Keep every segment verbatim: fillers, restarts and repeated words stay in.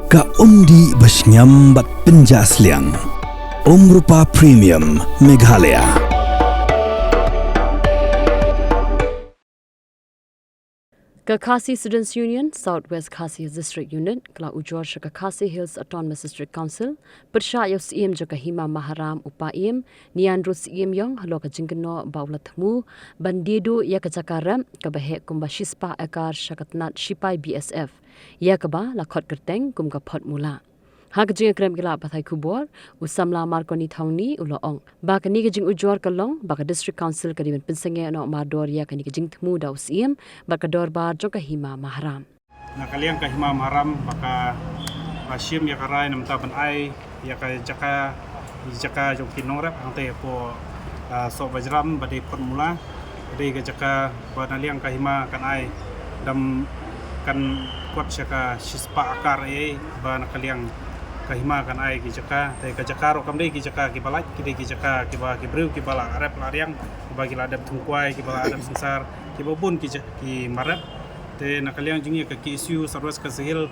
Ka umdih ba shngiam bad pynjah sliang. Umrupa Premium Meghalaya. Ka Khasi Students Union, South West Khasi District Unit, ka la ujor sha ka Khasi Hills Autonomous District Council, pyrshah ïa u Syiem jong ka Hima Maharam u Paiem, Nianru Syiem Iong, halor ka jingkynnoh ba u la thmu ban die duh ïa ka jaka rep kaba heh kumba shispah ekar sha ka tnat shipai B S F, ïa kaba la khot kyrteng kum ka Phot Mula. Ha ka jingïakren bad ki lad pathai khubor, u samla Marconi Thongni u la ong ba kane ka jingujor ka long ba ka District Council ka dei ban pynsangeh noh mardor ïa kane ka jingthmu da u Syiem bad ka dorbar jong ka Hima Maharam. Na ka liang ka Hima Maharam ba ka, ba shim ïa ka rai namar ban ai ïa ka jaka, jaka jong ki nongrep hangtei hapoh, ah, Sohbajram ba dei Phot Mula. Dei ka jaka ba na liang ka Hima kan ai, dam kan kot sha ka shispah akar ei, ba na ka liang ka Hima kan ai ki jaka, te ka jaka ruh kam dei ki jaka kiba lait, ki dei ki jaka kiba ki briew kiba la rep la riang, kiba ki la dep thung kwai, kiba la dep synsar, kiba bun ki ja-, ki marep. Te na ka liang jong ngi ka K S U South West Khasi Hills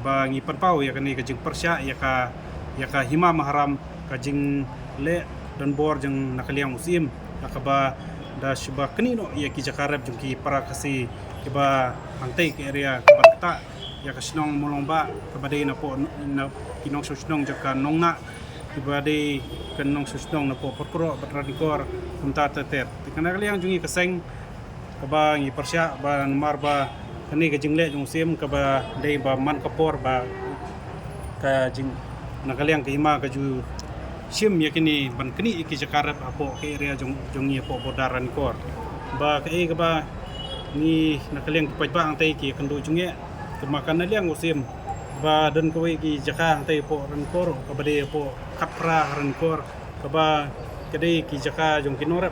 ba ngi pynpaw ïa kane ka jingpyrshah ïa ka, ïa ka Hima Maharam, ka jingleh donbor jong na ka liang u Syiem, ïa kaba da shu ba knieh noh ïa ki jaka rep jong ki para Khasi kiba hangtei ka area kaba ktah ïa ka shnong Mawlongbah, kaba dei napoh na ki nongshong shnong jong ka Nongnah, kiba dei ka nongshong shnong napoh Pyrkhrok bad Ranikor, kumta ter ter. Te ka na ka liang jong ngi ka seng kaba ngi pyrshah ba namar ba kane ka jingleh jong u Syiem kaba dei ba man ka por ba ka jing, na ka liang ka Hima ka ju shim ïa kine ban knieh ïa ki jaka rep hapoh ka area jong, jong ngi hapoh border Ranikor. Ba kaei kaba ngi na ka liang ki paidbah hangtei ki ïakynduh jingeh, kaba ka na liang u Syiem ba don kawei ki jaka hangtei hapoh Ranikor, kaba dei hapoh Khatphra Ranikor, kaba ka dei ki jaka jong ki nongrep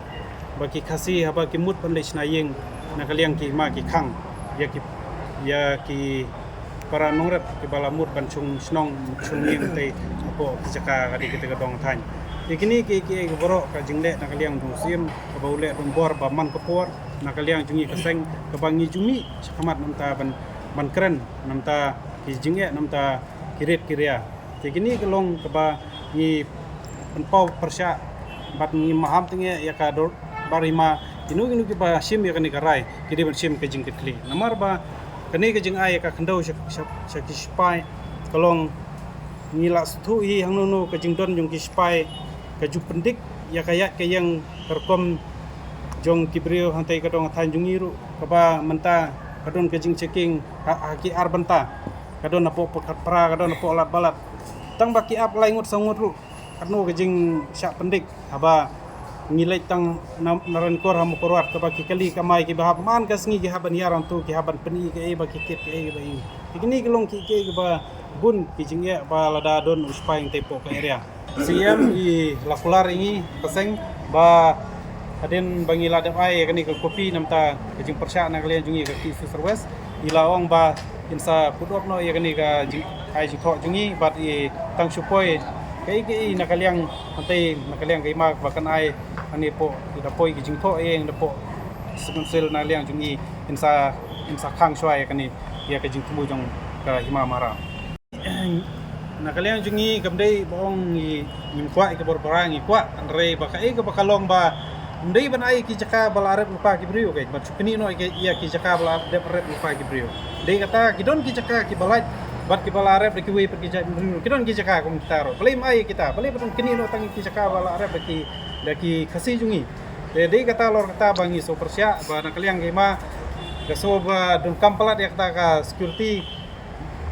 ba ki Khasi haba ki mut ban leit shna ïing, na ka liang ki Hima ki khang ïa ki, ïa ki para nongrep kiba la mut ban shong shnong, shong ïing tei hapoh ki jaka ka dei kita ka dong thaiñ. Te kine ki, ki, ki baroh ka jingleh na ka liang jong u Syiem kaba u leh donbor ba man ka por na ka liang jong ngi ka seng, kaba ngi ju mih shakhmat namar ban, ban kren namar ki jingeh, namar ki rit ki ria. Te kine ka long kaba ngi pynpaw pyrshah bad ngi maham tang ïa ka dorbar Hima, kino kino kiba shim ïa kane ka rai ki dei ban shim ka jingkitkhlieh. Namar ba kane ka jingai ïa ka khyndew sha, sha, sha ki sipai ka long, ngi la sngewthuh hi hangno no ka jingdon jong ki sipai ka ju pyndik ïa ka ïaid ka ïeng ka rukom jong ki briew hangtei ka dong thaiñ jong ngi ruh, kaba mynta ka don ka jingchecking ha, ha ki ar bynta. Ka don hapoh Khatphra, ka don hapoh Ladbalat. Tang ba ki ap lai ngut saw ngut ruh, katno ka jingshah pyndik haba ngi leit tang na, na Ranikor ha Mawkyrwat, kaba ki kali kamai kiba hap man ka sngi ki hap ban hiar hangto, ki hap ban pyni kaei ba ki kit, kaei ba ïoh. Kine ki long ki, ki, kiba bun ki jingeh ba lada don u sipai hangtei hapoh ka area. Syiem i la kular ïa ngi ka seng ba hadien ba ngi la dep ai ïa kane ka kopi namar ka jingpyrshah na ka liang jong ngi ka K S U South West, i la ong ba in sa put up noh ïa kane ka jingai jingthoh jong ngi bad i tang shu poi kaei kaei na ka liang hangtei na ka liang ka Hima ba kan ai, hangne hapoh da poi ka jingthoh ïa ngi hapoh District Council na ka liang jong ngi, in sa, in sa khang shuwa ïa kane, ïa ka jingthmu jong ka Hima Maharam. Na ka liang jong ngi kam dei ba ong ngi, ngim kwah ïa ka bor bra, ngi kwah, hynrei ba kaei kaba ka long ba ym dei ban ai ki jaka ba la rep lypa ki briew, ka ban shu knieh noh ïa ki, ïa ki jaka ba la dep rep lypa ki briew. Dei kata ki don ki jaka kiba lait bad kiba la rep da kiwei pat ki jait briew, ki don ki jaka kum kita ruh. Balei ym ai ïa kita, balei ba don knieh noh tang ïa ki jaka ba la rep da ki, da ki Khasi jong ngi. Te dei kata halor kata ba ngi sngewpyrshah ba na ka liang ka Hima ka sngewbha donkam palat ïa kata ka security.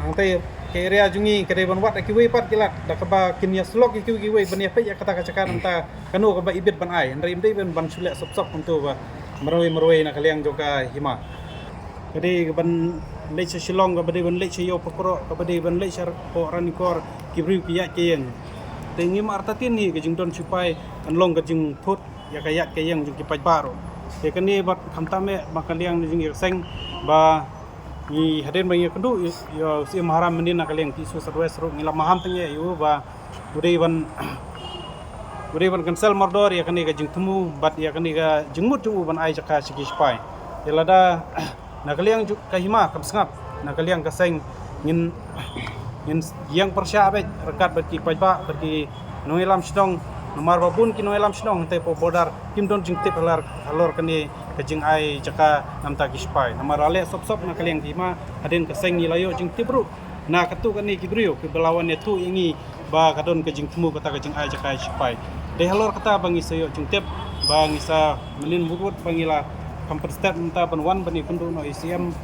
Hangtei ka area jong ngi ka dei ban wad da kiwei pat ki lad, da kaba kin ïa slok ïa kiwei kiwei ban ïa peit ïa kata ka jaka, nangta kano kaba ibit ban ai, hynrei ym dei ban, ban shu leh sop sop kumto ba marwei marwei na ka liang jong ka Hima. Ka dei ban leit sha Shillong, kaba dei ban leit sha Ïew Pyrkhrok, kaba dei ban leit sha hapoh Ranikor, ki briew ki ïaid ki ïeng. Te ngim artatien hi ka jingdon sipai kan long ka jingthut ïa ka ïaid ka ïeng jong ki paidbah ruh. Te kane bad khamtam eh ba ka liang jong ngi ka seng ba ngi hadien ba ngi ïakynduh ïa, ïa u Syiem Maharam mynnin na ka liang K S U South West ruh ngi la maham tang eh ïa u ba u dei ban, u dei ban cancel mardor ïa kane ka jingthmu bad ïa kane ka jingmut jong u ban ai jaka sha ki sipai. Te lada na ka liang jong ka Hima kam sngap, na ka liang ka seng ngin Ngin ïeng pyrshah beit ryngkat bad ki paidbah bad ki nongïalam shnong, namar ba bun ki nongïalam shnong hangtei hapoh border kim don jingtip halor, halor kane ka jingai jaka na bynta ki sipai. Namar la leh sop sop na ka liang ka hima, hadien ka seng ngi la ïoh jingtip ruh na katto katne ki briew kiba la wan ïathuh ïa ngi ba ka don ka jingthmu kata ka jingai jaka ïa ki sipai. Dei halor kata ba ngi sa ïoh jingtip, ba ngi sa mynnin murwut ba ngi la kam pynstep mynta ban wan ban ïakynduh noh ïa u C M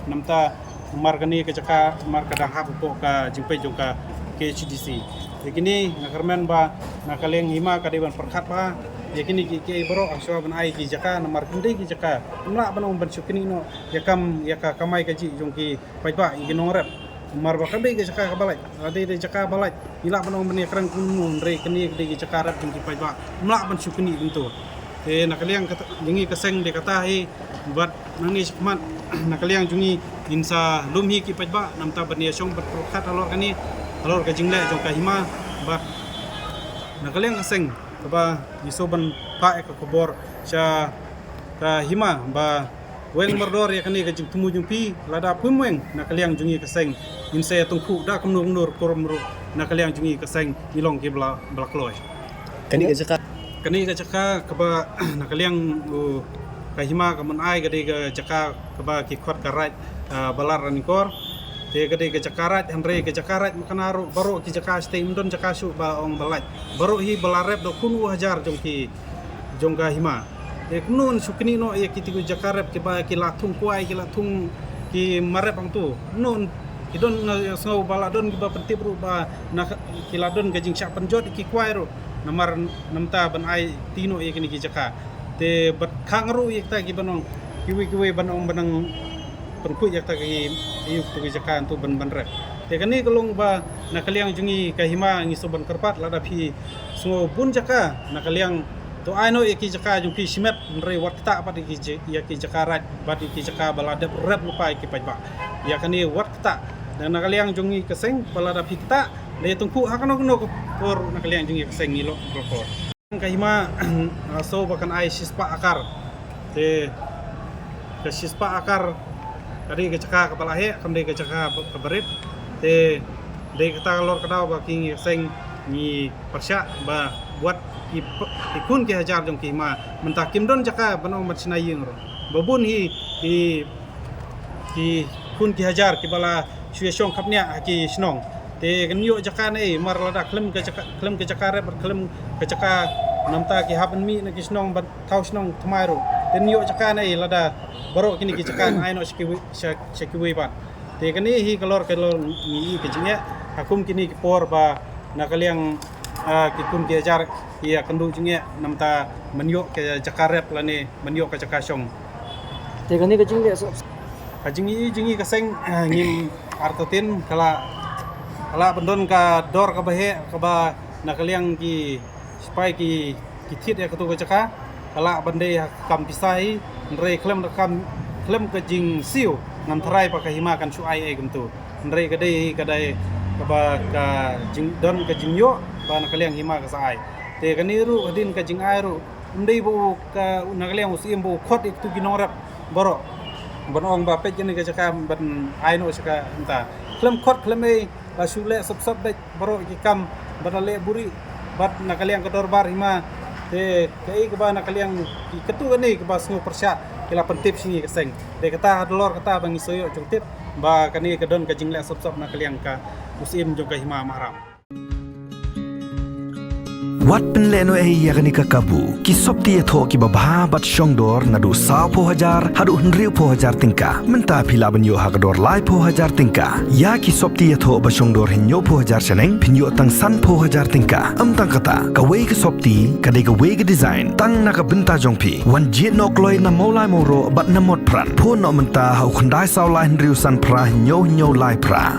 namar kane ka jaka, namar ka dang hap hapoh ka jingpeit jong ka K H A D C. Te kine nga kyrmen ba na ka liang hima ka dei ban pyrkhat bha ïa kine ki, ki baroh, hashwa ban ai ki jaka, namar kim dei ki jaka, ym lah ban ong ban shu knieh noh ïa ka kam, ïa ka kamai kajih jong ki paidbah, ïa ki nongrep. Namar ba kam dei ka jaka kaba lait. Lada dei jaka ba lait, ngi lah ban ong ban ïakren kumno, hynrei kane ka dei ka jaka rep jong ki paidbah, ym lah ban shu knieh kumto. Te na ka liang kata, jong ngi ka seng dei kata hi, bad nangne shakhmat na ka liang jong ngi ngin sa lum hi ki paidbah namar ban ïashong bad pyrkhat halor kane, halor ka jingleh jong ka hima, bad na ka liang ka seng kaba ngi sngewbha ban phah ïa ka khubor sha ka hima ba weng mardor ïa kane ka jingthmu jong phi, lada phim weng na ka liang jong ngi ka seng, ngin sa ïatyngkhuh da kumno kumno rukom ruh na ka liang jong ngi ka seng, ngi long kiba la, ba la kloi. Kane ka jaka, kane ka jaka kaba na ka liang, uh, ka hima ka Mynaid ka dei ka jaka kaba ki khot ka Raid, uh, Balat Ranikor. Te ka dei ka jaka raid, hynrei ka jaka raid mynta ruh baroh ki jaka shatei, ym don jaka shuh ba ong ba lait. Baroh hi ba la rep da khun u hajar jong ki, jong ka hima. Te kumno yn shu knieh noh ïa kito ki jaka rep kiba ki la thung kwai, ki la thung ki marep hangto. Kumno yn, ki don, nga sngew ba la don kiba pyntip ruh ba na ka, ki la don ka jingshah pynjot ïa ki kwai ruh namar namar ban aiti noh ïa kine ki jaka. Te bad khang ruh ïa kita kiban ong, kiwei kiwei ban ong ban nang pynkhuid ïa kita ki, ïa kito ki jaka hangto ban, ban rep. Te kane ka long ba na ka liang jong ngi ka hima ngi sngewbha ban kyrpad, lada phi sngew bun jaka na ka liang, to ai noh ïa ki jaka jong phi shimet, hynrei wat ktah bad ïa ki je-, ïa ki jaka raid bad ïa ki jaka ba la dep rep lypa ïa ki paidbah. Ïa kane wat ktah. Dan na ka liang jong ngi ka seng, ba lada phi ktah, da ïatyngkhuh ha kano kano ka por na ka liang jong ngi ka seng ngi long ba la kloi. Ka hima, ah, sngewbha kan ai shispah akar. Te ka shispah akar ka dei ka jaka kaba la heh, kam dei ka jaka ba, kaba rit. Te dei kata ka lor ka daw ba ki ngi seng ngi pyrshah ba wat ki p-, ki khun ki hajar jong ki hima mynta kim don jaka ban ong ban shna ïing ruh. Ba bun hi ki, ki khun ki hajar kiba la shu ïashong khapniah ha ki shnong. Te kin ïoh jaka ne, mar lada khlem ka jaka, khlem ka jaka rep, khlem ka jaka namar ki hap ban mih na ki shnong ban thaw shnong thymmai ruh. Te kin ïoh jaka ne lada baroh kine ki jaka ai noh sha kiwei, sha, sha kiwei pat. Te kane hi ka lor, ka lor ngi i ka jingeh ha kum kine ki por ba na ka liang, ah, ki khun ki hajar ki ïakynduh jingeh namar ban ïoh ka jaka rep lane ban ïoh ka jaka shong. Te kane ka jingleh sop, ka jingi, jingi ka seng, eh, ngim artatien ka la, ka la ban don ka dor kaba heh kaba na ka liang ki sipai ki, ki thied ïa katu ka jaka, ka la ban dei ha ka kam pisa hi, hynrei khlem da kam, khlem ka jingsiew ngam tharai ba ka hima kan shu ai ei kumtu. Hynrei ka dei, ka dei kaba ka jing, don ka jingïoh ba na ka liang hima ka sa ai. Te kane ruh hadien ka jingai ruh ym dei ba u ka, na ka liang u Syiem ba u khot ïa kitu ki nongrep baroh ban ong ba peit kane ka jaka ban ai noh sha ka, mynta khlem khot khlem ei, la shu leh sop sop beit baroh ki kam, bad la leh buhrieh bad na ka liang ka dorbar hima. Te kaei kaba na ka liang ki katu kane kaba sngew pyrshah ki la pyntip sha ngi ka seng. Te kata ha dolor kata ba ngi sngew ïoh jingtip ba kane ka don ka jingleh sop sop na ka liang ka u Syiem jong ka hima Maharam. Wat pynlehnohei ïa kane ka kabu. Ki sopti ïathoh kiba bha bad shongdor naduh sawphew hajar haduh hynriewphew hajar tyngka. Mynta phi lah ban ïoh ha ka dor laiphew hajar tyngka. Ïa ki sopti ïathoh ba shongdor hynñiewphew hajar shaneng phin ïoh tang sanphew hajar tyngka. Ym tang kata, kawei ka sopti ka dei kawei ka design tang na ka bynta jong phi. Wan jied noh kloi na Mawlai Mawroh bad na Motphran. Phone noh mynta ha u khyndai saw lai hynriew san phra hynñiew hynñiew lai phra.